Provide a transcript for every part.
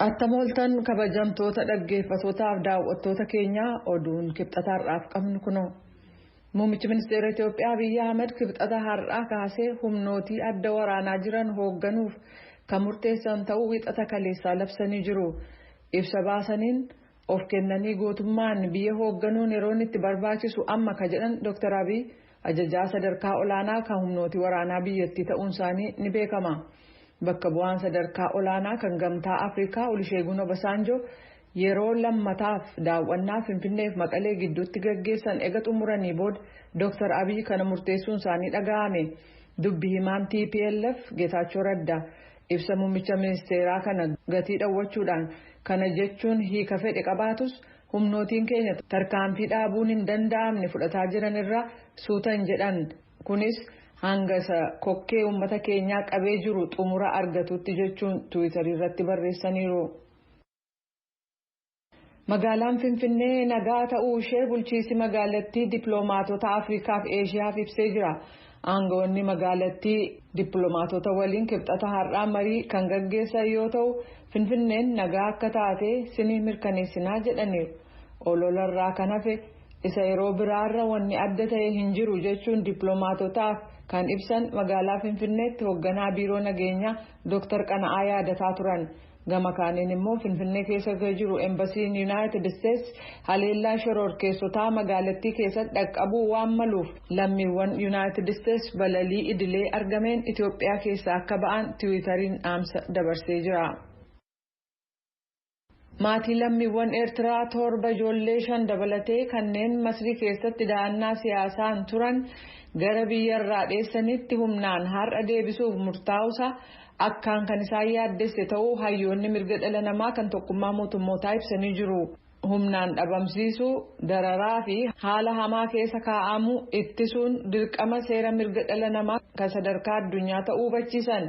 Attam ooltan, kabajamtoota dhaggeeffattootaaf daawwattoota keenyaa, oduun Kibxata har'aaf qabnu kunoo. Muummichi ministeera Itoophiyaa Abiyyi Ahmed Kibxata har'aa kaasee humnootii adda waraanaa jiran hoogganuuf kan murteessan ta'uu Wixata kaleessaa labsanii jiru. Ibsa baasaniin of kennanii gootummaan biyya hoogganuun yeroon itti barbaachisu amma ka jedhan Dr. Abiy, ajajaa sadarkaa olaanaa kan humnootii waraanaa biyyattii ta'uun isaanii ni beekama. Bakka bu'aan sadarkaa olaanaa kan Gamtaa Afrikaa Olusheegun Obasanjoo yeroo lammataaf daawwannaa Finfinneef Maqalee gidduutti gaggeessan ega xumuranii booda Dr. Abiy kana murteessuun isaanii dhaga'ame. Dubbi himaan TPLF Geetaachoo Raddaa ibsa muummicha ministeeraa kana gatii dhawwachuudhaan, kana jechuun hiika fedhe qabaatus, humnootiin keenya tarkaanfii dhaabuun hin danda'amne fudhataa jiran irraa suutan jedhan, kunis hanga isa kokkee uummata keenyaa qabee jiru xumura argatutti jechuun Tiwiitarii irratti barreessaniiru. Magaalaan Finfinnee nagaa ta'uu ishee bulchiisi magaalattii dippiloomaatota Afrikaa fi Eeshiyaaf ibsee jira. Aangawoonni magaalattii dippiloomaatota waliin Kibxata har'aa marii kan gaggeessan yoo ta'u, Finfinneen nagaa akka taate sinii mirkaneessinaa jedhaniiru. Ololarraa kan hafe isa yeroo biraarra wanni adda ta'e hin jiru jechuun dippiloomaatotaaf kan ibsan magaalaa Finfinneetti hoogganaa biiroo nageenyaa Dr. Qana'aa Yaadataa turan. Gama kaaniin immoo Finfinnee keessa jiru embasiin Yuunaayitid Isteetsi haleellaa shororkeessotaa magaalattii keessatti dhaqqabuu waan maluuf lammiiwwan Yuunaayitid Isteetsi balalii idilee argameen Itoophiyaa keessaa akka ba'an Tiwiitariin dhaamsa dabarsee jira. Maatii lammiiwwan Eertiraa torba, ijoollee shan dabalatee, kanneen Masrii keessatti dahannaa siyaasaan turan gara biyyarraa dheessanitti humnaan har'a deebisuuf murtaa'uusaa akkaan kan isaan yaaddesse ta'uu hayyoonni mirga dhala namaa kan Tokkummaa Mootummootaa ibsanii jiru. Humnaan dhabamsiisuu, dararaa fi haala hamaa keessa kaa'amuu ittisuun dirqama seera mirga dhala namaa kan sadarkaa addunyaa ta'uu hubachiisan.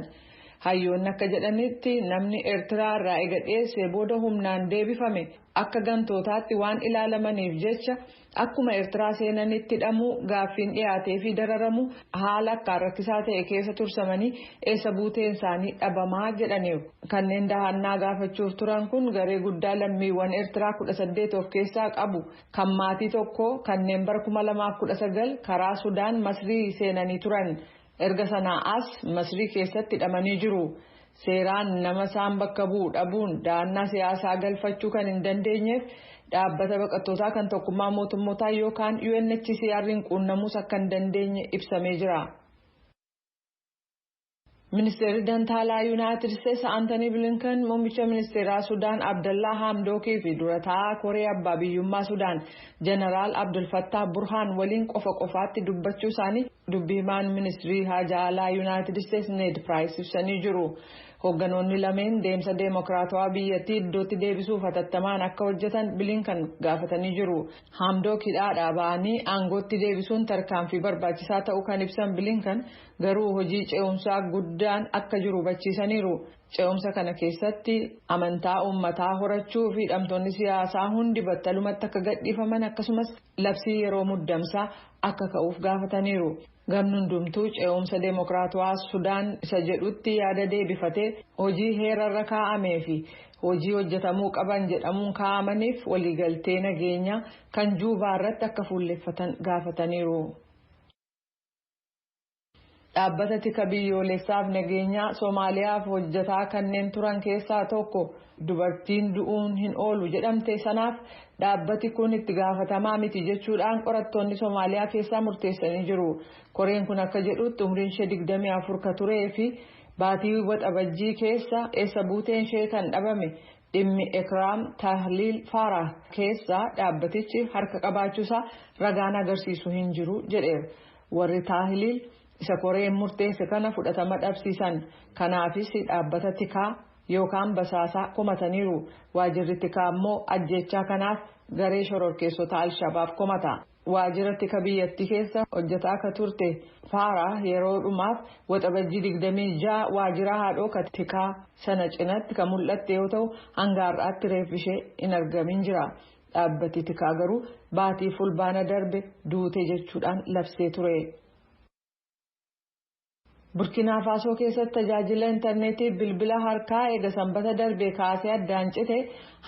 Hayyoonni akka jedhanitti, namni Eertiraa irraa ega dhiyeessee booda humnaan deebifame akka gantootaatti waan ilaalamaniif jecha akkuma Eertiraa seenanitti hidhamuu, gaaffiin dhiyaatee fi dararamu, haala akkaan rakkisaa ta'e keessa tursamanii eessa buuteen isaanii dhabamaa jedhaniiru. Kanneen dahannaa gaafachuuf turan kun garee guddaa lammiiwwan Eertiraa 18 of keessaa qabu kan maatii tokko kanneen bara 2019 karaa Sudaan Masrii seenanii turan. Erga sanaa as Masrii keessatti hidhamanii jiru. Seeraan nama isaan bakka bu'u dhabuun dahannaa siyaasaa galfachuu kan hin dandeenyeef dhaabbata baqattootaa kan Tokkummaa Mootummootaa yookaan UNHCR'n quunnamuus akka hin dandeenye ibsamee jira. Ministeerri Dantaalaa Yuunaayitid Isteetsi Antanii Bilinkan muummicha ministeeraa Sudaan Abdallaa Haamdookii fi dura taa'aa Koree Abbaa Biyyummaa Sudaan Jeneraal Abdulfattaa Burhaan waliin qofa qofaatti dubbachuu isaanii dubbi himaan ministirii haajaa alaa Yuunaayitid Isteetsi Need Piraayis ibsanii jiru. Hoogganoonni lameen deemsa deemokiraatawaa biyyattii iddootti deebisuuf hatattamaan akka hojjetan Bilinkan gaafatanii jiru. Haamdook hidhaadhaa ba'anii aangootti deebisuun tarkaanfii barbaachisaa ta'uu kan ibsan Bilinkan, garuu hojii ce'umsaa guddaan akka jiru hubachiisaniiru. Ce'umsa kana keessatti amantaa uummataa horachuu fi hidhamtoonni siyaasaa hundi battalumatti akka gadhiifaman, akkasumas labsii yeroo muddamsaa akka ka'uuf gaafataniiru. Gamni hundumtuu ce'umsa deemokiraatawaa Sudaan isa jedhutti yaada deebifatee hojii heerarra kaa'amee fi hojii hojjetamuu qaban jedhamuun kaa'amaniif waliigaltee nageenyaa kan Juubaa irratti akka fuulleffatan gaafataniiru. Dhaabbata tika biyyoolessaaf nageenyaa Soomaaliyaaf hojjetaa kanneen turan keessaa tokko dubartiin du'uun hin oolu jedhamte sanaaf dhaabbati kun itti gaafatamaa miti jechuudhaan qorattoonni Soomaaliyaa keessaa murteessanii jiru. Koreen kun akka jedhutti, umriin ishee 24 ka turee fi baatii Waxabajjii keessa eessa buuteen ishee kan dhabame dhimmi Ekraam Tahliil Faarah keessaa dhaabbatichi harka qabaachuusaa ragaan agarsiisu hin jiru jedheera. Warri Tahliil isa koreen murteesse kana fudhatama dhabsiisan. Kanaafis dhaabbata tikaa yookaan basaasaa komataniiru. Waajirri tikaa immoo ajjechaa kanaaf garee shororkeessota Alshabaab komata. Waajjira tika biyyattii keessa hojjetaa akka turte Faaraa yeroo dhumaaf Waxabajjii 26 waajjira haadhoo tikaa sana cinatti kan mul'atte yoo ta'u, hanga har'aatti reeffi ishee hin argamin jira. Dhaabbati tikaa garuu baatii Fulbaana darbe duute jechuudhaan labsee ture. Burkiinaa Faasoo keessatti tajaajila intarneetii bilbila harkaa eega Sanbata darbe kaasee addaan cite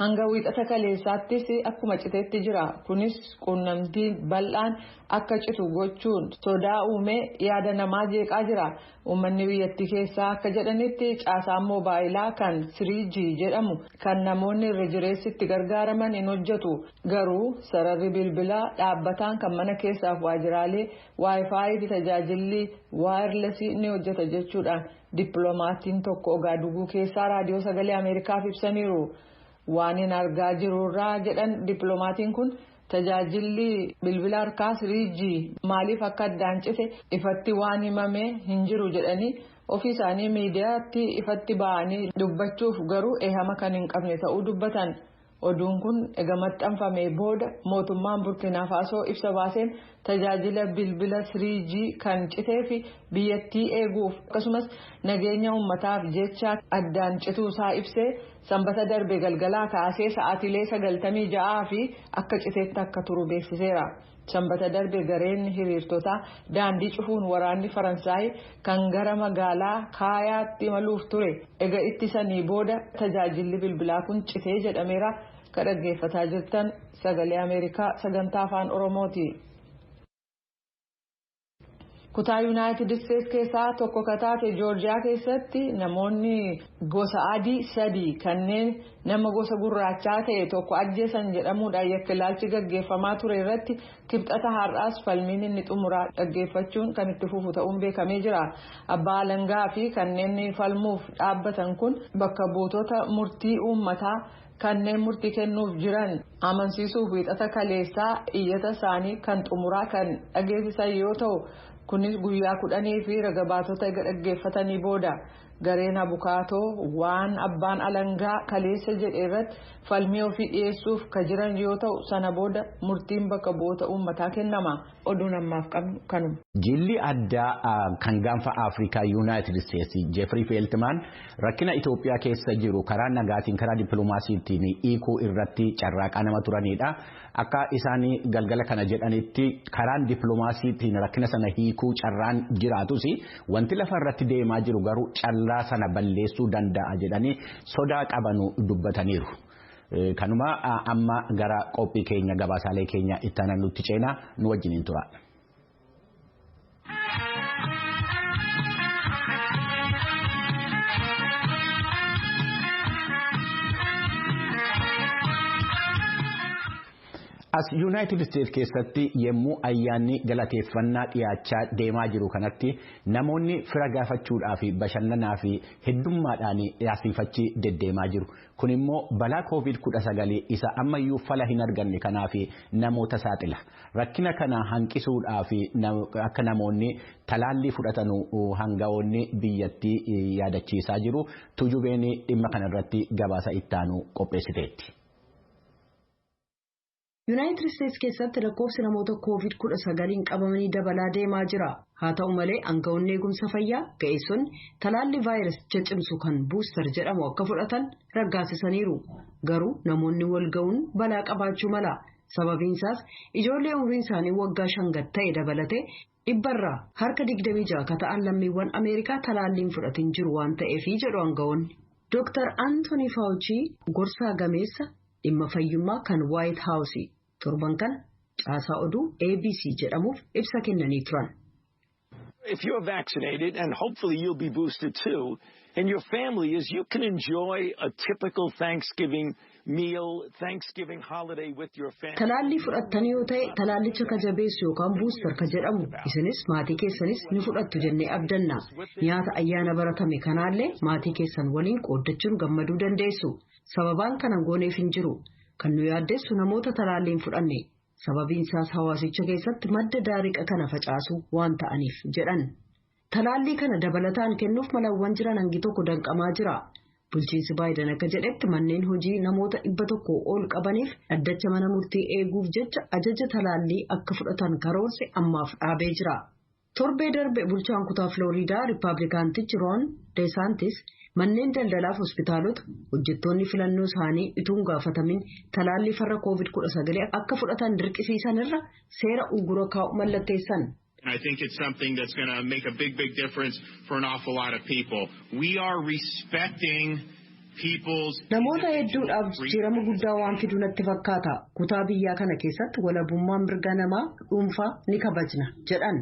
hanga Wiixata kaleessaattis akkuma citeetti jira. Kunis quunnamtiin bal'aan akka citu gochuun sodaa uumee yaada namaa jeeqaa jira. Uummanni biyyattii keessaa akka jedhanitti, caasaan moobaayilaa kan 3G jedhamu kan namoonni irra jireessi itti gargaaraman hin hojjetu. Garuu sararri bilbilaa dhaabbataan kan mana keessaaf waajjiraalee, WiFi fi tajaajilli wireless ni hojjeta jechuudhaan dippiloomaattiin tokko Ogaaduguu keessaa Raadiyoo Sagalee Ameerikaaf ibsaniiru. "Waan hin argaa jirurraa," jedhan dippiloomaattiin kun, "tajaajilli bilbila harkaa 3G maaliif akka addaan cite ifatti waan himame hin jiru," jedhanii, ofii isaanii miidiyaatti ifatti ba'anii dubbachuuf garuu eehama kan hin qabne ta'uu dubbatan. Oduun kun ega maxxanfamee booda mootummaan Burkiinaa Faasoo ibsa baaseen, tajaajila bilbila 3G kan citee fi biyyattii eeguuf akkasumas nageenya uummataaf jecha addaan cituusaa ibsee, Sanbata darbe galgalaa kaasee sa'aatiilee 96 fi akka citeetti akka turu beeksiseera. Sanbata darbe gareen hiriirtotaa daandii cufuun waraanni Faransaay kan gara magaalaa Kaayaatti imaluuf ture ega ittisanii booda tajaajilli bilbilaa kun citee jedhameera. Ka dhaggeeffataa jirtan Sagalee Ameerikaa sagantaa Afaan Oromooti. Kutaa Yuunaayitid Isteetsi keessaa tokko ka taate Joorjiyaa keessatti namoonni gosa adii sadii kanneen nama gosa gurraachaa ta'e tokko ajjeesan jedhamuudhaan yakka ilaalchi gaggeeffamaa ture irratti Kibxata har'aas falmiin inni xumuraa dhaggeeffachuun kan itti fufu ta'uun beekamee jira. Abbaa alangaa fi kanneen falmuuf dhaabbatan kun bakka buutota murtii uummataa kanneen murtii kennuuf jiran amansiisuuf Wiixata kaleessaa iyyata isaanii kan xumuraa kan dhageessisan yoo ta'u, kunis guyyaa 10 fi raga baatota dhaggeeffatanii booda gareen abukaatoo waan abbaan alangaa kaleessa jedhe irratti falmii ofii dhiyeessuuf ka jiran yoo ta'u, sana booda murtiin bakka bu'oota uummataa kennama. Oduun ammaaf qabnu kanuma. Jilli addaa kan gaanfa Afrikaa Yuunaayitid Isteetsi Jeefrii Feeltimaan rakkina Itoophiyaa keessa jiru karaa nagaatiin, karaa dippiloomaasiitiin hiikuu irratti carraaqaa nama turanidha. Akka isaan galgala kana jedhanitti, karaan dippiloomaasiitiin rakkina sana hiikuu carraan jiraatus, wanti lafa irratti deemaa jiru garuu carraa sana balleessuu danda'a jedhanii sodaa qabanu dubbataniiru. Kanuma amma gara qophii keenya gabaasaalee keenya itti aanan nutti ceenaa, nu wajjiniin tura. As Yuunaayitid Isteetsi keessatti yommuu ayyaanni galateeffannaa dhiyaachaa deemaa jiru kanatti, namoonni fira gaafachuudhaa fi bashannanaa fi heddummaadhaan asiifachi deddeemaa jiru. Kun immoo balaa COVID-19 isa ammayyuu fala hin arganne kanaaf namoota saaxila. Rakkina kana hanqisuudhaa fi akka namoonni talaallii fudhatanu hangafoonni biyyattii yaadachiisaa jiru. Tujubeen dhimma kanarratti gabaasa ittaanu qopheessiteetti. Yuunaayitid Isteetsi keessatti lakkoofsi namoota COVID-19n qabamanii dabalaa deemaa jira. Haa ta'u malee, aangawoonni eegumsa fayyaa ga'eessonni talaalli vaayirasicha cimsu kan booster jedhamu akka fudhatan raggaasisaniiru. Garuu namoonni wal ga'uun balaa qabaachuu mala. Sababiin isaas ijoollee umriin isaanii waggaa 5 gad ta'e dabalatee 26% ka ta'an lammiiwwan Ameerikaa talaalliin fudhatin jiru waan ta'eefi jedhu aangawoonni. Dr. Anthony Fauci gorsaa gameessa dhimma fayyummaa kan White House torban kana caasaa oduu ABC jedhamuuf ibsa kennanii turan. If you're vaccinated, and hopefully you'll be boosted too, and your family is, you can enjoy a typical Thanksgiving meal, Thanksgiving holiday with your family. Talaallii fudhattan yoo ta'e, talaallicha ka jabeessu yookaan booster ka jedhamu isinis maatii keessanis ni fudhattu jennee abdanna. Nyaata ayyaana baratame kanaallee maatii keessan waliin qooddachuun gammaduu dandeessu. Sababaan kana gooneef hin jiru. Kan nu yaaddeessu namoota talaallii hin fudhanne. Sababiin isaas hawaasicha keessatti madda daariqa kana facaasu waan ta'aniif jedhan. Talaallii kana dabalataan kennuuf malawwan jiran hangi tokko danqamaa jira. Bulchiinsi Baayiden akka jedhetti, manneen hojii namoota 100 ol qabaniif dhaddacha mana murtii eeguuf jecha ajaja talaallii akka fudhatan karoorse ammaaf dhaabee jira. Torbee darbe bulchaan kutaa Filooriidaa Riippaabilikaantichi Roon Deesaantis manneen daldalaaf hospitaalota hojjettoonni filannoo isaanii utuu hin gaafatamin talaallii farra COVID-19 akka fudhatan dirqisiisan irra seera uggura kaa'u mallatteessan. I think it's something that's going to make a big, big difference for an awful lot of people. We are respecting people's. Namoota hedduudhaaf jijjiirama guddaa waan fidu natti fakkaata. Kutaa biyyaa kana keessatti walabummaan mirga namaa dhuunfaa ni kabajna jedhan.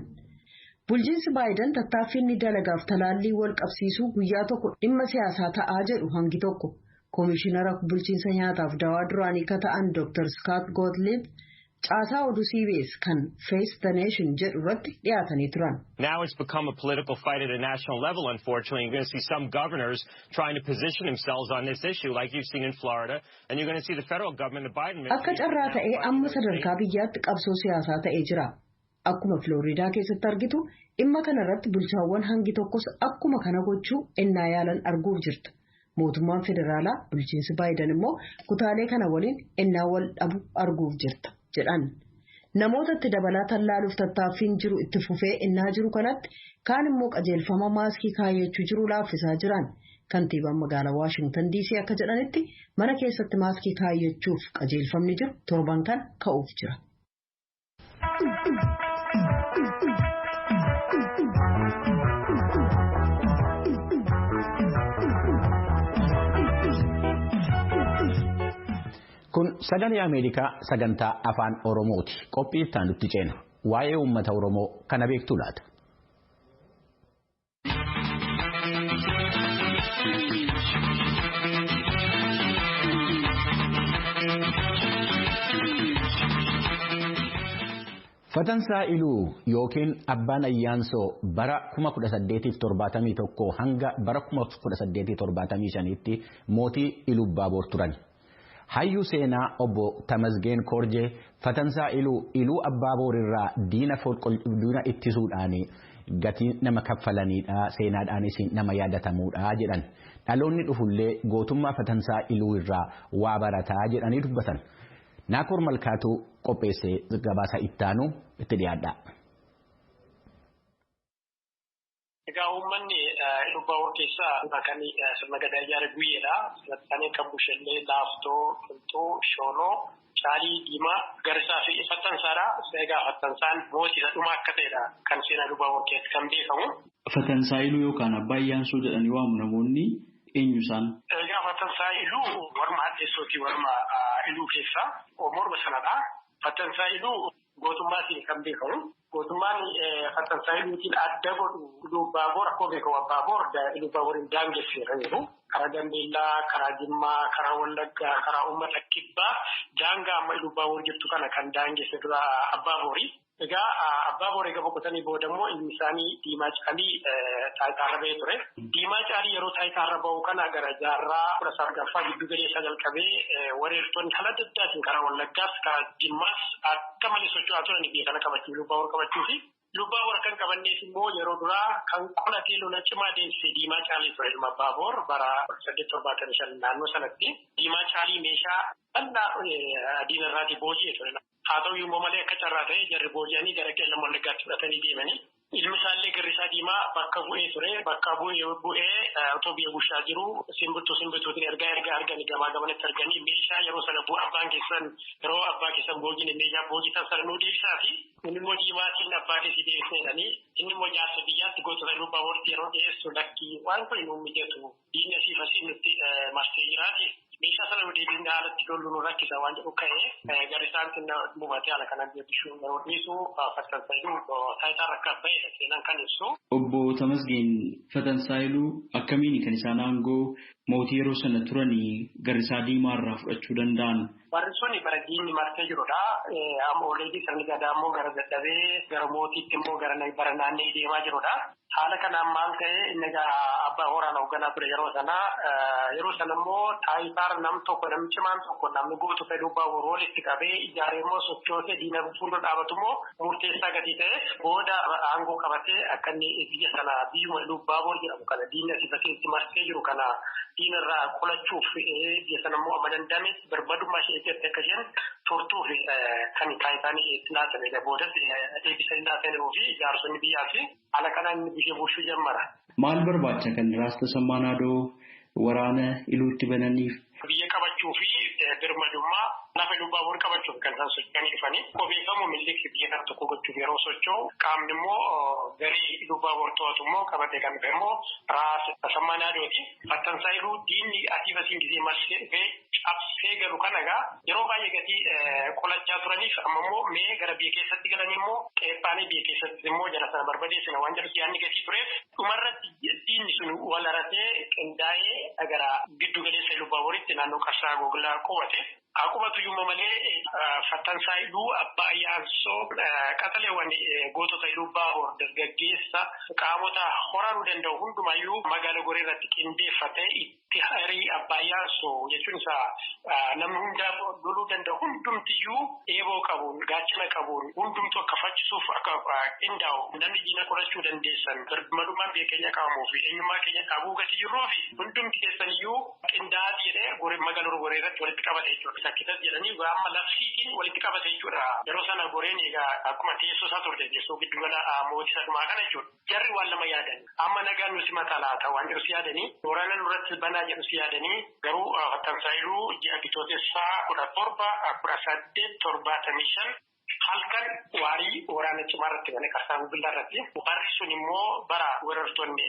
Bulchiinsi Baayiden tattaaffii inni dalagaaf talaallii wal qabsiisuu guyyaa tokko dhimma siyaasaa ta'aa jedhu hangi tokko. Koomishinara bulchiinsa nyaataaf dawaa duraanii ka ta'an Dr. Scott Gottlieb caasaa oduu CBS kan Face the Nation jedhu irratti dhiyaatanii turan. Now it's become a political fight at a national level, unfortunately. You're going to see some governors trying to position themselves on this issue, like you've seen in Florida, and you're going to see the federal government, the Biden Akka carraa ta'ee amma sadarkaa biyyaatti qabsoo siyaasaa ta'ee jira. Akkuma Filooriidaa keessatti argitu dhimma kanarratti bulchaawwan hangi tokkos akkuma kana gochuu ennaa yaalan arguuf jirta. Mootummaan federaalaa bulchiinsi Baayiden immoo kutaalee kana waliin ennaa wal dhabu arguuf jirta jedhan. Namoota itti dabalaa tallaaluuf tattaaffiin jiru itti fufee ennaa jiru kanatti kaan immoo qajeelfama maaskii kaayyachuu jiru laaffisaa jiran. Kantiibaan magaalaa Waashingtan DC akka jedhanitti mana keessatti maaskii kaayyachuuf qajeelfamni jiru torban kan ka'uuf jira. Kun sagalee Ameerikaa sagantaa afaan Oromooti. Qophii itti aanutti ceena. Waa'ee uummata Oromoo kana beektuu laata? Fatansaa Iluu yookiin Abbaan Ayyaansoo bara 1871 hanga bara 1875tti mootii Ilubbaaboor turan. Hayyuu seenaa obbo Tamasgeen Korjee Fatansaa Iluu Iluu Abbaaboor irraa diina ittisuudhaan gatii nama kaffalaniidha seenaadhaanis nama yaadatamuudha jedhan. Dhaloonni dhufullee gootummaa Fatansaa Iluu irraa waa barataa jedhanii dubbatan. Naakoor Malkaatuu qopheessee gabaasa ittaanu itti dhiyaadha. Egaa uummanni Ilubbaabor keessaa kan sirna gadaa ijaare guyyeedha. Kanneen kan Bushellee, Laaftoo, Qilxuu, Shoonoo, Caalii, Diimaa, Garsaa fi Fattansaadha. Egaa Fattansaan mootii isa dhumaa akka ta'edha kan seenaa Ilubbaabor keessatti kan beekamu. Fatansaa Iluu yookaan Abbaa Iyyaansuu jedhanii waamu namoonni eenyu isaan? Egaa Fatansaa Iluu warma hadheessootii warma Iluu keessaa morma sanadha. Fatansaa Iluu gootummaatiin kan beekamu. Gootummaan Fatansaa Iluutiin adda godhu Ilubbaabor akkuma beekamu Abbaaboor Ilubbaaboriin daangesseera jiru. Karaa Gambeellaa, karaa Jimmaa, karaa Wallaggaa, karaa uummata Kibbaa daangaa amma Ilubbaabor jirtu kana kan daangesse dura Abbaaboori. Egaa Abbaaboor egaa boqotanii booda immoo ilmi isaanii Diimaa Caalii taayitaarra bahee ture. Diimaa Caalii yeroo taayitaarra bahu kana gara jaarraa 19ffaa giddu galeessaa jalqabee wareertonni haala adda addaatiin karaa Wallaggaas karaa Jimmaas akka malee socho'aa turan biyya kana qabachuu Ilubbaabor qabachuu fi Ilubbaabor kan qabannees immoo yeroo duraa kan qolatee lola cimaa deemsise Diimaa Caalii ture ilma Abbaaboor bara 1875 naannoo sanatti Diimaa Caalii meeshaa bal'aa diinarraatii booji'e ture. Haa ta'u immoo malee akka carraa ta'e jarri booji'anii gara qeellam Wallaggaatti fudhatanii deemanii. Ilmi isaallee Girrisaa Diimaa bakka bu'ee ture. Bakka bu'ee otoo biyya bulchaa jiru simbirtuu simbirtuutiin ergaa ergaa arganii gamaa gamanatti arganii meeshaa yeroo sana abbaan keessan yeroo abbaa keessan boojine meeshaa boojitan sana nuu deebisaa fi inni immoo diimaatiin abbaa keessi deebisneedhanii inni immoo jaarsa biyyaatti gootota Ilubbaaboritti yeroo dhiyeessu lakkii waan kun nu mijatu diinni asiif asii nutti marsee jiraati. Meeshaa sana nu deebisnee haalatti lollu nu rakkisa waan jedhu ka'ee Garrisaan xinna buufatee haala kanaan deebisuu yeroo dhiisu Fatansaa Iluu taayitaa rakkaa ba'eedha seenaan kan ibsu. Obbo Tamasgeen Fatansaa Iluu akkamiin kan isaan aangoo mootii yeroo sana turanii Garrisaa Diimaa irraa fudhachuu danda'an? Warri sun bara diinni marsee jirudha. Amma oleegii sirni gadaa immoo gara dadhabee gara mootiitti immoo gara bara naannee deemaa jirudha. Haala kanaan maal ta'e inni egaa abbaa horaan hoogganaa ture yeroo sana. Yeroo sana immoo taayitaara nam tokko namni cimaan tokko namni gootu fedhuu Ilubbaabor walitti qabee ijaaree immoo sochoosee diina fuuldura dhaabatu immoo murteessaa gadi ta'e booda aangoo qabatee akka inni biyya sana biyyuma Ilubbaabor jedhamu kana diinni asii bakkee marsee jiru kana diinarraa qolachuuf biyya sana immoo amma danda'ametti barbaadummaa ishee eeggatti akka isheen turtuuf kan taayitaan itti laatamedha. Boodas deebisanii laataniruu fi jaarsonni biyyaa fi haala kanaan inni biyya bulchuu jammara. Maal barbaacha kan Raas Tasammaa Naadoo waraana Iluutti bananiif? Biyya qabachuu fi Birmadummaa lafa Ilubaaboor qabachuuf kan isaan socho'anii dhufanii. Akkuma beekamu Minilik biyya kana tokko gochuuf yeroo socho'u qaamni immoo garee Ilubaaboor to'atu immoo qabatee kan dhufe immoo Raas Tasammaa Naadooti. Fattansaa Iluu diinni asii fasiin gisee marsee dhufee cabsee galu kana egaa yeroo baay'ee gatii qolachaa turaniif amma immoo mee gara biyya keessatti galanii immoo qeephaanii biyya keessatti immoo jara sana barbadeessina waan jedhu yaadni gatii tureef dhumarratti diinni sun wal haratee qindaa'ee gara giddu galeessa Ilubaabooritti naannoo Qarsaa Goglaa qubate. Haa qubatu malee Fattansaa Iluu Abbaa Yaansoo qaxaleewwan gootota Ilubaaboor dargaggeessa qaamota horanuu danda'u hundumayyuu magaala Goree irratti qindeeffatee itti harii Abbaa Yaansoo jechuun isaa namni hundaa loluu danda'u hundumtiyyuu eeboo qabuun gaachana qabuun hundumtu akka faccisuuf akka qindaa'u namni diina qolachuu dandeessan birmadummaan biyya keenya qabamuu fi eenyummaa keenya dhabuu gati jirruu fi hundumti keessaniyyuu qindaa'aa jedhee magaala Goree irratti walitti qabate jechuudha. Sakkitas jedhanii amma labsiitiin walitti qabate jechuudha. Yeroo sana Goreen egaa akkuma teessoo isaa turte teessoo giddugala mootii isa dhumaa kana jechuudha. Jarri waan lama yaadan. Amma nagaan nuti mataa laata waan jedhu si yaadanii waraana nurratti banaa jedhu si yaadanii garuu Fattansaa Iluu ji'a Bitootessaa 17, 1875 halkan waarii waraana cimaa irratti bane Qarsaa Gugillaa irratti. Barri sun immoo bara weerartoonni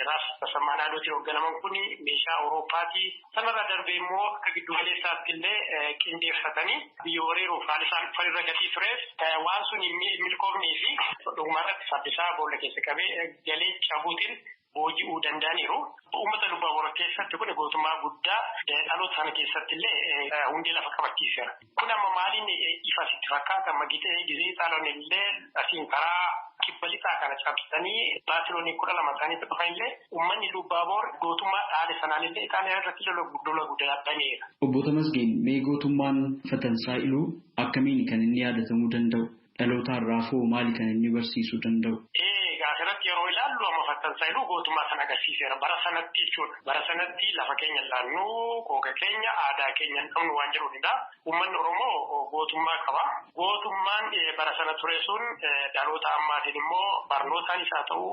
Raas Tasammaa Naadootiin hoogganaman kun meeshaa Awurooppaatii. Sanarra darbee immoo akka giddu galeessaatti illee qindeeffatanii biyya weeraruuf haala isaan dhufan irra gatii tureef waan sun milkoofnee fi dhugumarratti fardisaa boolla keessa qabee galee cabuutiin booji'uu danda'aniiru. Uummata Ilubaaboor keessatti kun gootummaa guddaa dhaloota sana keessatti illee hundee lafa qabachiiseera. Kun amma maaliin ifa sitti fakkaata? Amma gitee gizee xaaloon illee asiin karaa kibba lixaa kana cabsanii baatiloonii 12 ta'anii dhufan illee uummanni Ilubaaboor gootummaa dhaale sanaan illee Itaaliyaa irratti lola guddaa baneera. Obbo Tamasgeen, mee gootummaan Fattansaa Iluu akkamiin kan inni yaadatamuu danda'u? Dhaloota har'aafoo maali kan inni barsiisuu danda'u? Asirratti yeroo ilaallu amma Fattansaa Iluu gootummaa sana agarsiiseera. Bara sanatti jechuudha. Bara sanatti lafa keenya laannu, qooqa keenya, aadaa keenya hin qabnu waan jedhudha. Uummanni Oromoo gootummaa qaba. Gootummaan bara sana ture sun dhaloota ammaatiin immoo barnootaanis haa ta'u,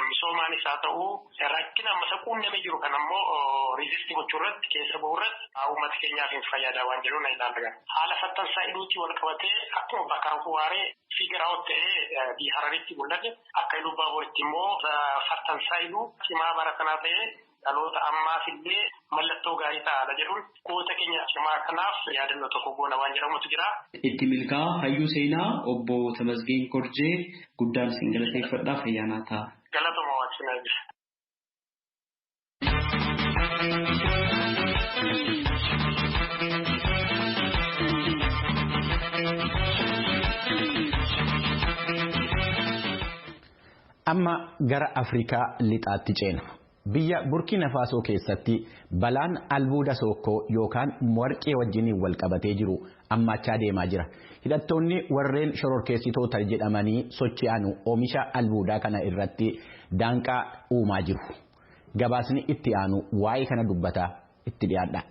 misoomaanis haa ta'u, rakkina amma isa quunnamee jiru kan ammoo riizistii gochuu irratti, keessa bahuu irratti uummata keenyaaf hin fayyada waan jedhu na ilaalla. Haala Fattansaa Iluutii wal qabatee akkuma bakka waaree fiigaraa'oo ta'ee biyya Hararitti mul'ate akka Ilubaabooritti immoo Fattansaa Iluu cimaa bara sanaa ta'ee dhaloota ammaaf illee mallattoo gaarii ta'aadha jedhuun goota keenya cimaa kanaaf yaadannoo tokko goona waan jedhamutu jira. Itti milkaa'aa hayyuu seenaa obbo Tamasgeen Korjee guddaan isin galateeffadhaa fayyaanaa ta'a. Galatuma waaqsinaa jira. Amma gara Afrikaa lixaatti ceena. Biyya Burkina Faasoo keessatti balaan albuuda sookoo yookaan warqee wajjiniin wal qabatee jiru hammaachaa deemaa jira. Hidhattoonni warreen shororkeessitoota jedhamanii socho'an oomisha albuudaa kana irratti daanqaa uumaa jiru. Gabaasni itti aanu waa'ee kana dubbataa itti dhiyaadha.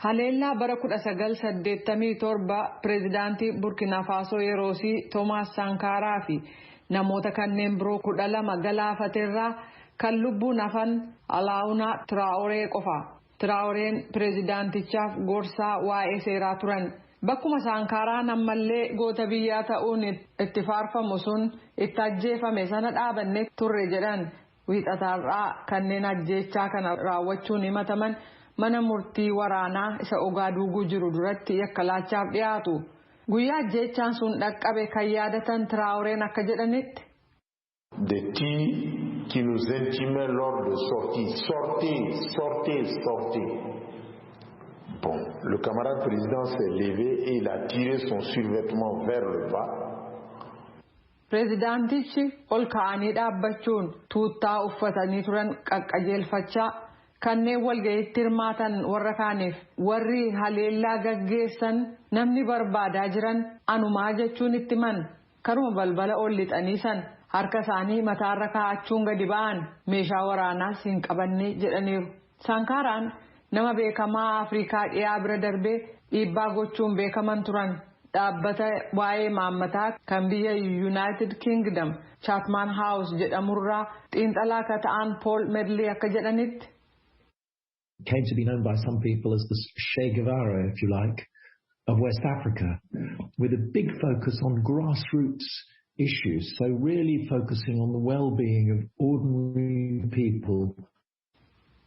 Haleellaa bara 1987 pireezidaantii Burkina Faasoo yeroosii Toomaas Sankaaraa fi namoota kanneen biroo 12 galaafateerraa kan lubbuun hafan Alaawunaa Tiraa'oree qofa. Tiraa'oreen pireezidaantichaaf gorsaa waa'ee seeraa turan. Bakkuma Saankaaraan ammallee goota biyyaa ta'uun itti faarfamu sun itti ajjeefame sana dhaabannee turre jedhan wiixataarraa kanneen ajjeechaa kana raawwachuun himataman. Mana murtii waraanaa isa Ogaaduuguu jiru duratti yakka laachaaf dhiyaatu. Guyyaa ajjeechaan sun dhaqqabe kan yaadatan Tiraawureen akka jedhanitti. Des tirs qui nous intimaient l'ordre de sortir. Sortez, sortez, sortez. Bon, le camarade président s'est levé et il a tiré son survêtement vers le bas. Pireezidaantichi ol ka'anii dhaabbachuun tuuttaa uffatanii turan qaqqajeelfachaa. Kanneen walga'iitti hirmaatan warra kaaniif warri haleellaa gaggeessan namni barbaadaa jiran anumaa jechuun itti man karuma balbala ol lixanii san harka isaanii mataarra kaa'achuun gadi ba'an meeshaa waraanaas hin qabanne jedhaniiru. Saankaaraan nama beekamaa Afrikaa dhiyaa bira darbee dhiibbaa gochuun beekaman turan. Dhaabbata waa'ee maammataa kan biyya Yuunaayitid Kingdom Chaapmaan Haawus jedhamurraa xiinxalaa akka ta'an Pool Medley akka jedhanitti. Came to be known by some people as the Che Guevara, if you like, of West Africa, with a big focus on grassroots issues. So really focusing on the well-being of ordinary people.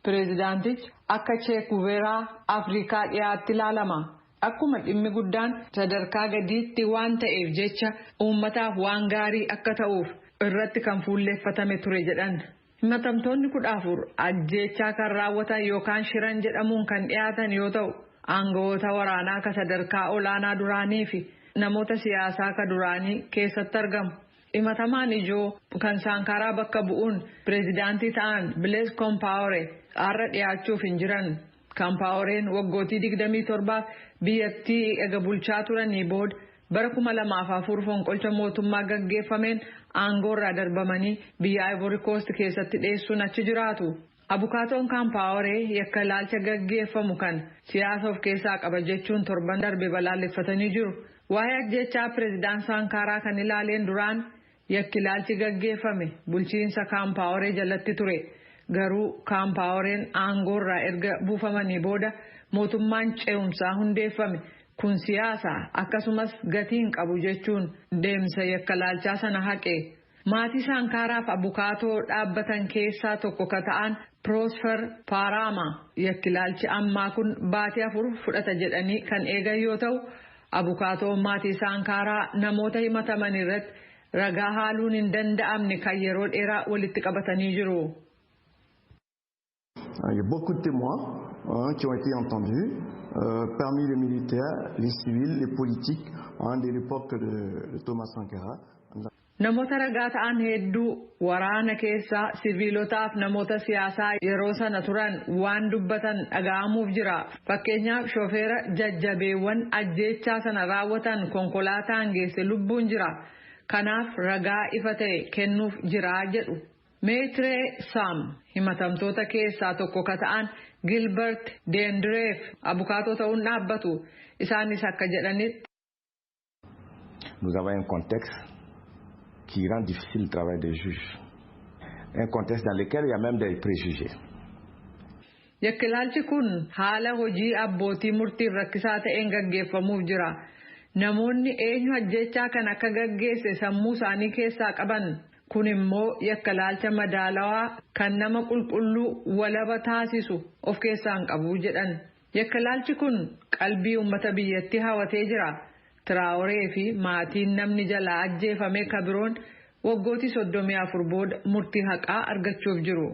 Pireezidaantichi akka Che Guevara Afrikaa dhiyaatti ilaalama. Akkuma dhimmi guddaan sadarkaa gadiitti waan ta'eef jecha uummataaf waan gaarii akka ta'uuf irratti kan fuulleeffatame ture jedhan. Himatamtoonni 14 ajjeechaa kan raawwatan yookaan shiran jedhamuun kan dhiyaatan yoo ta'u, aangawoota waraanaa ka sadarkaa olaanaa duraanii fi namoota siyaasaa ka duraanii keessatti argamu. Himatamaan ijoo kan Saankaaraa bakka bu'uun pireezidaantii ta'an Bilees Kompaawore har'a dhiyaachuuf hin jiran. Kompaaworeen waggootii 27 biyyattii ega bulchaa turanii booda bara 2004 fonqolcha mootummaa gaggeeffameen aangoorraa darbamanii biyya Ivory Coast keessatti dheessuun achi jiraatu. Abukaatoon Kaampaaworee yakka ilaalcha gaggeeffamu kan siyaasa of keessaa qaba jechuun torban darbe balaaleffatanii jiru. Waa'ee ajjechaa pireezidaan Saankaaraa kan ilaaleen duraan yakki ilaalchi gaggeeffame bulchiinsa Kaampaaworee jalatti ture. Garuu Kaampaaworeen aangoorraa erga buufamanii booda mootummaan ce'umsaa hundeeffame. Kun siyaasa akkasumas gatiin qabu jechuun deemsa yakka ilaalchaa sana haqe. Maatii Saankaaraaf abukaatoo dhaabbatan keessaa tokko ka ta'an Piroosfer Paaraama yakki ilaalchi ammaa kun baatii 4 fudhata jedhanii kan eegan yoo ta'u, abukaatoon maatii Saankaaraa namoota himataman irratti ragaa haaluun hin danda'amne kan yeroo dheeraa walitti qabatanii jiru. Il y a beaucoup de témoins qui ont été entendus parmi les militaires, les civils, les politiques de l'époque de Thomas Sankara. Namoota ragaa ta'an hedduu waraana keessaa siviilotaaf namoota siyaasaa yeroo sana turan waan dubbatan dhaga'amuuf jira. Fakkeenyaaf shofeera jajjabeewwan ajjeechaa sana raawwatan konkolaataan geesse lubbuun jira. Kanaaf ragaa ifa ta'e kennuuf jira jedhu. Meetiree Saam himatamtoota keessaa tokko ka ta'an Gilbert Deendireef abukaatoo ta'uun dhaabbatu. Isaanis akka jedhanitti. Nous avons un contexte qui rend difficile le travail des juges. Un contexte dans lequel il y a même des préjugés. Yakki ilaalchi kun haala hojii abbootii murtiif rakkisaa ta'een gaggeeffamuuf jira. Namoonni eenyu ajjechaa kan akka gaggeesse sammuu isaanii keessaa qaban. Kun immoo yakka ilaalcha madaalawaa kan nama qulqulluu walaba taasisu of keessaa hin qabu jedhan. Yakka ilaalchi kun qalbii uummata biyyattii hawatee jira. Tiraawuree fi maatiin namni jalaa ajjeefame kabiroon waggootii 34 booda murtii haqaa argachuuf jiru.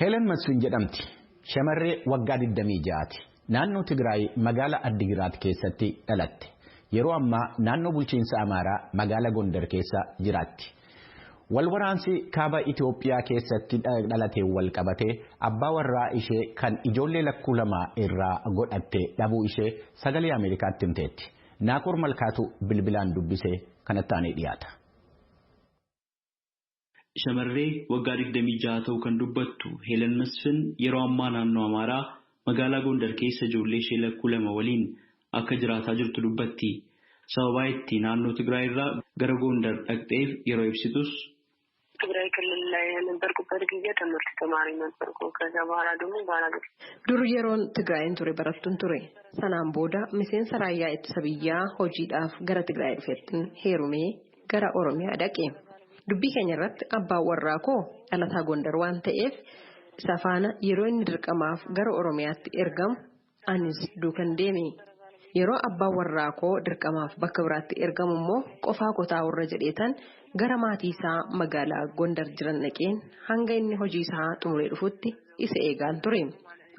Helen Masfin jedhamti. Shamarree waggaa 26ti. Naannoo Tigraay magaalaa Addigiraat keessatti dhalatte. Yeroo ammaa naannoo bulchiinsa Amaaraa magaalaa Gondar keessa jiraatti. Walwaraansi kaaba Itoophiyaa keessatti dhalatee wal qabatee abbaa warraa ishee kan ijoollee lakkuu lama irraa godhatte dhabuu ishee sagalee Ameerikaatti himteetti. Naakoor Malkaatu bilbilaan dubbisee kanatti aanee dhiyaata. Shamarree waggaa 26 ta'uu kan dubbattu Helen Masfin yeroo ammaa naannoo Amaaraa magaalaa Gondar keessa ijoollee ishee lakkuu lama waliin akka jiraataa jirtu dubbatti. Sababaa itti naannoo Tigraay irraa gara Gondar dhaqxeef yeroo ibsitus ትግራይ ክልል ላይ የነበርኩበት ጊዜ ትምህርት ተማሪ ነበርኩ። ከዛ በኋላ ደግሞ ባላገር Dur yeroon Tigraayin ture barattuun ture. Sanaan booda miseensa raayyaa ittisa biyyaa hojiidhaaf gara Tigraay dhufeettin heerumee gara Oromiyaa dhaqe. Dubbii keenya irratti abbaan warraa koo dhalataa Gondar waan ta'eef isa faana yeroo inni dirqamaaf gara Oromiyaatti ergamu anis duukan deeme. Yeroo abbaan warraa koo dirqamaaf bakka biraatti ergamu immoo qofaa koo taa'urra jedheetan gara maatii isaa magaalaa Gondar jiran dhaqeen hanga inni hojii isaa xumuree dhufutti isa eegaan ture.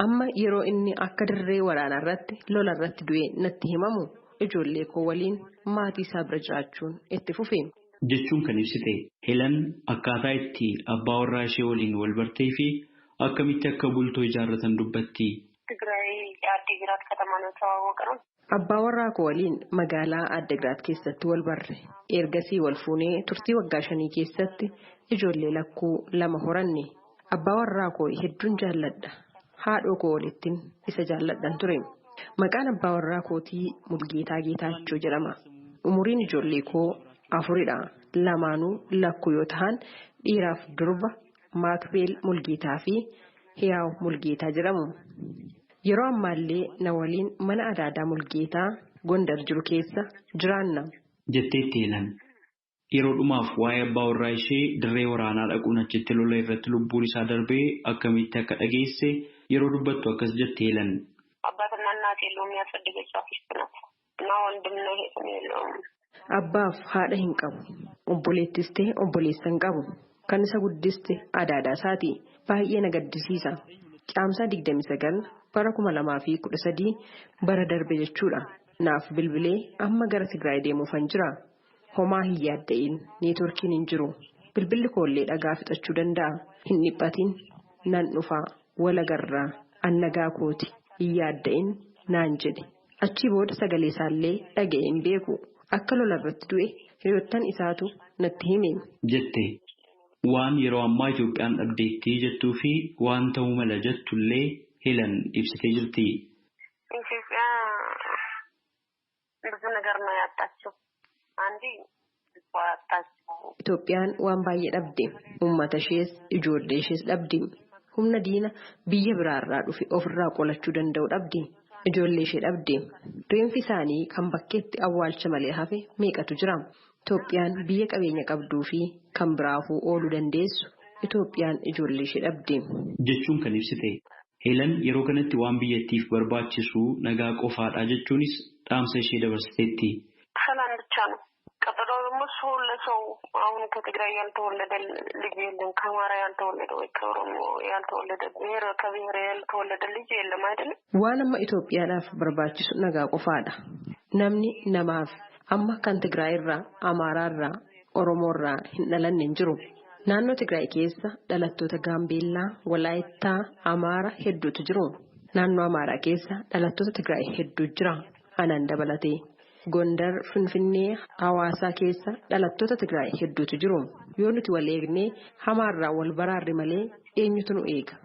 Amma yeroo inni akka dirree waraanaa irratti lola irratti du'e natti himamu ijoollee koo waliin maatii isaa bira jiraachuun itti fufe. Jechuun kan ibsite Helen akkaataa itti abbaa warraa ishee waliin wal bartee fi akkamitti akka bultoo ijaarratan dubbatti. ትግራይ አዲግራት ከተማ ነው የተዋወቅነው። Abbaa warraa koo waliin magaalaa Addigiraat keessatti wal barre. Ergasii wal fuunee turtii waggaa 5 keessatti ijoollee lakkuu lama horanne. Abbaa warraa koo hedduun jaalladha. Haadhoo koo walittiin isa jaalladhan ture. Maqaan abbaa warraa kootii Mulgeetaa Geetaachoo jedhama. Umuriin ijoollee koo 4dha. Lamaanuu lakkuu yoo ta'an dhiiraaf durba Maakbeel Mulgeetaa fi Hiyaaw Mulgeetaa jedhamu. Yeroo ammaallee na waliin mana adaadaa Mulgeetaa Gondar jiru keessa jiraanna. Jetteetti Heelan. Yeroo dhumaaf waa'ee abbaa warraa ishee dirree waraanaa dhaquun achitti lola irratti lubbuun isaa darbee akkamitti akka dhageesse yeroo dubbattu akkas jette Heelan. አባትና እናት የለውም ያሳደገችው አክስት ናት እና ወንድምና እህትም የለውም። Abbaaf haadha hin qabu. Obboleettis ta'e obboleessa hin qabu. Kan isa guddiste adaadaa isaati. Baay'ee na gaddisiisa. Caamsaa 29 bara 2013 bara darbe jechuudha. Naaf bilbilee amma gara Tigraay deemuufan jira. Homaa hin yaadda'in neetworkiin hin jiru. Bilbilli koollee dhagaa fixachuu danda'a. Hin dhiphatin nan dhufaa walagarraa annagaa kooti hin yaadda'in naan jedhe. Achii booda sagalee isaallee dhaga'ee hin beeku. Akka lola irratti du'e hiriyoottan isaatu natti hime. Jette waan yeroo ammaa Itoophiyaan dhabdeettii jettuu fi waan ta'uu mala jettullee Heelan ibsitee jirti. ኢትዮጵያ ብዙ ነገር ነው ያጣችው። አንዴ ያጣችው Itoophiyaan waan baay'ee dhabde. Uummata ishees ijoollee ishees dhabde. Humna diina biyya biraarraa dhufe ofirraa qolachuu danda'u dhabde. Ijoollee ishee dhabde. Reenfi isaanii kan bakkeetti awwaalcha malee hafe meeqatu jira? Itoophiyaan biyya qabeenya qabduu fi kan biraafuu ooluu dandeessu Itoophiyaan ijoollee ishee dhabde. Jechuun kan ibsite. Heelan yeroo kanatti waan biyyattiif barbaachisu nagaa qofaadha jechuunis dhaamsa ishee dabarsiteetti. ሰላም ብቻ ነው። ቀጥሎ ደግሞ ሰው ለሰው አሁን ከትግራይ ያልተወለደ ልጅ የለም፣ ከአማራ ያልተወለደ ወይ ከኦሮሞ ያልተወለደ ብሔር ከብሔር ያልተወለደ ልጅ የለም አይደለም። Waan amma Itoophiyaadhaaf barbaachisu nagaa qofaadha. Namni namaaf amma kan Tigraay irraa, Amaaraa irraa, Oromoo irraa hin dhalanne hin jiru. Naannoo Tigraay keessa dhalattoota Gaambeellaa, Walaayittaa, Amaara hedduutu jiru. Naannoo Amaaraa keessa dhalattoota Tigraay hedduu jira. Anaan dabalatee. Gondar, Finfinnee, Hawaasaa keessa dhalattoota Tigraay hedduutu jiru. Yoo nuti wal eegnee hamaarraa wal baraarre malee eenyutu nu eega?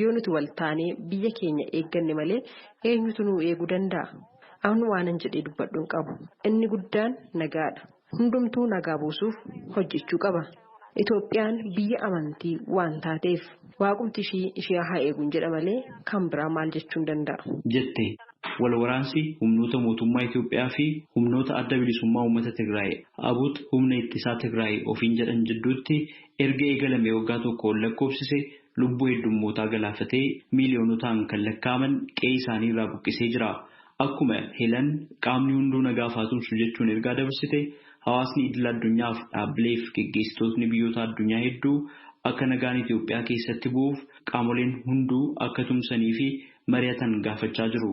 Yoo nuti wal taanee biyya keenya eegganne malee eenyutu nu eeguu danda'a? Ani waanan jedhee dubbadhu hin qabu. Inni guddaan nagaadha. Hundumtuu nagaa buusuuf hojjechuu qaba. Itoophiyaan biyya amantii waan taateef waaqumti ishee haa eeguun jedha malee kan biraa maal jechuun danda'a? Jette. Wal waraansi humnoota mootummaa Itoophiyaa fi humnoota adda bilisummaa uummata Tigraay abut humna ittisaa Tigraay ofiin jedhan jidduutti erga eegalame waggaa tokkoon lakkoofsise lubbuu heddummootaa galaafatee miiliyoonotaan kan lakkaa'aman qe'ee isaanii irraa buqqisee jira. Akkuma Heelan qaamni hunduu nagaa haa tumsu jechuun ergaa dabarsite hawaasni idil addunyaaf dhaabbileef geggeessitootni biyyoota addunyaa hedduu akka nagaan Itoophiyaa keessatti bu'uuf qaamoleen hunduu akka tumsanii fi mari'atan gaafachaa jiru.